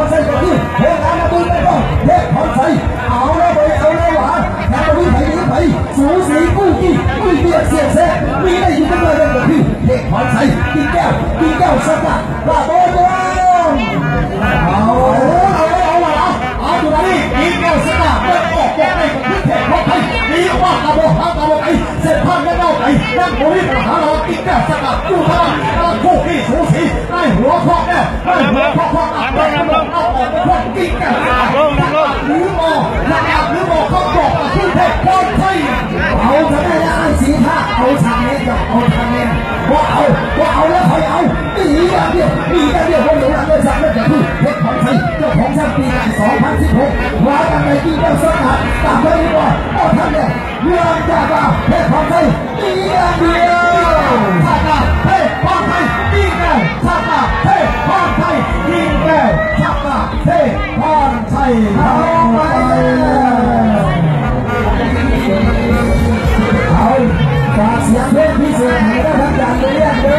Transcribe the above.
ໃສ່ກໍຄື ໂຄງການນະເບິ່ງໄປກ່ອນ ເທບພອນໄຊ ເອົາແລ້ວເວີຍ ເອົາແລ້ວຫວາ ແຖມບໍ່ມີໃຜໜີໃຜ ສູສີກູ້ກີ້ ກຸ້ຍເບຍດສຽດແຊ ມີໄດ້ຢູ່ຈັກໜ້ອຍນັ້ນກໍຄື ເທບພອນໄຊ ກິ່ງແກ້ວ ກິ່ງແກ້ວ ສະກາດ ລາໂບໂດ ເອົາ ເອົາແລ້ວຫວາ ເອົາຢູ່ນີ້ ກິ່ງແກ້ວ ສະກາດ ເປີດອອກ ບອກໄດ້ກໍຄື ເທບພອນໄຊ ໜີອອກມາ ກະບໍ່ຫາ ກະບໍ່ໄກ ເສັ້ນທາງຍັງຍາວໄກ ຍັງບໍ່ມີບັນຫາດອກ ກິ່ງແກ້ວ ສະກາດ ຢູ່ທາງ ທາງຄູ່ກີ້ ສູສີ ໃນຫົວຄອກແນ່ ໃນຫົວຄອກ ຄອກ ອັບແບບ ອັບແບບ ພວກກິ່ງແກ້ວ ສະກາດ ຫຼືບໍ່ ສະກາດ ຫຼືບໍ່ ຄຳຕອບກໍຄືເທບພອນໄຊ ເອົາຊະແນ່ ອ້າຍສີທາດ ເອົາຊະແນ່ ເຈົ້າ ເອົາຊະແນ່ ບໍ່ເອົາ ບໍ່ເອົາແລ້ວ ຂ້ອຍເອົາ ໜີຢ່າງດຽວ ໜີຢ່າງດຽວ ບໍ່ເຫຼືອຫຍັງເລີຍ ສັກນັ້ນກໍຄືເທບພອນໄຊ ເຈົ້າຂອງແຊ້ມປີກາຍ ສອງພັນສິບຫົກ ວ່າຈັ່ງໃດ ກິ່ງແກ້ວ ສະກາດ ຕາມໄວ້ຫຼືບໍ່ ບໍ່ທັນແລ້ວ ເນື່ອງຈາກວ່າເທບພອນໄຊ ຕີຢ່າງດຽວ ສະກາດ ເທບພອນໄຊ ຕີແກ້ວ ສະກາດ ເທບພອນໄຊ ຕີແກ້ວ ສະກາດ ເທບພອນໄຊ ເອົາໄປແລ້ວ ເອົາ ຝາກສຽງເພງພິເສດໃຫ້ກັບອາຈານໄປເລີຍເດີ.